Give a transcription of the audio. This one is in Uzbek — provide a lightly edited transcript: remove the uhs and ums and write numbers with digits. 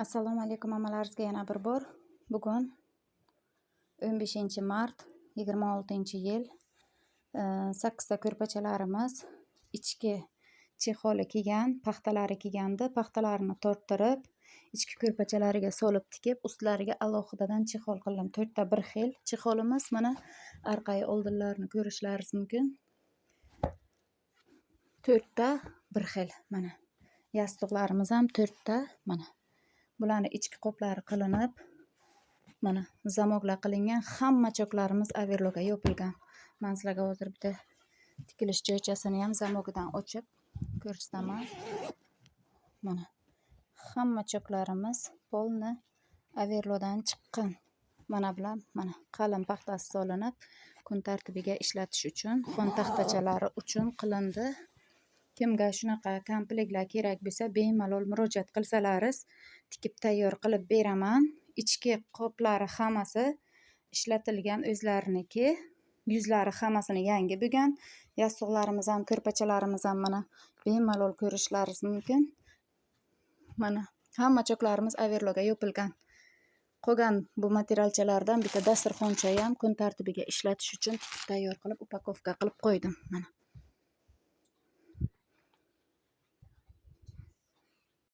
Assalomu alaykum hammalaringizga yana bir bor. Bugun 15-mart 26-yil. 8 ta ko'rpachalarimiz ichki чехол i kelgan, paxtalari kelgandi. Paxtalarini torttirib, ichki ko'rpachalariga solib tikib, ustlariga alohidadan чехол qildim. To'rtta bir xil чехол imiz, mana, orqayi oldinlarini ko'rishlaringiz mumkin. To'rtta bir xil, mana. Yostiqlarimiz ham to'rtta, mana. Bularni ichki qoplari qilinib, mana, замок lar qilingan, hamma чок larimiz оверлок ga yopilgan. Man sizlarga hozir bitta tikilish joychasini ham замок idan ochib ko'rsataman. Mana, hamma чок larimiz полный оверлок dan chiqqan. Mana bular, mana, qalin paxtasi solinib, kun tartibiga ishlatish uchun, xontaxtachalari uchun qilindi. Kimga shunaqa komplektlar kerak bo'lsa, bemalol murojaat qilsalaringiz, tikib tayyor qilib beraman. Ichki qoplari hammasi ishlatilgan, o'zlariniki, yuzlari hammasini yangi bo'lgan. Yostiqlarimiz ham, ko'rpachalarimiz ham, mana, bemalol ko'rishlaringiz mumkin. Mana, hamma чок larimiz оверлок ga yopilgan. Qolgan bu materialchalardan bitta dasturxoncha ham kun tartibiga ishlatish uchun tikib tayyor qilib, упаковка qilib qo'ydim, mana.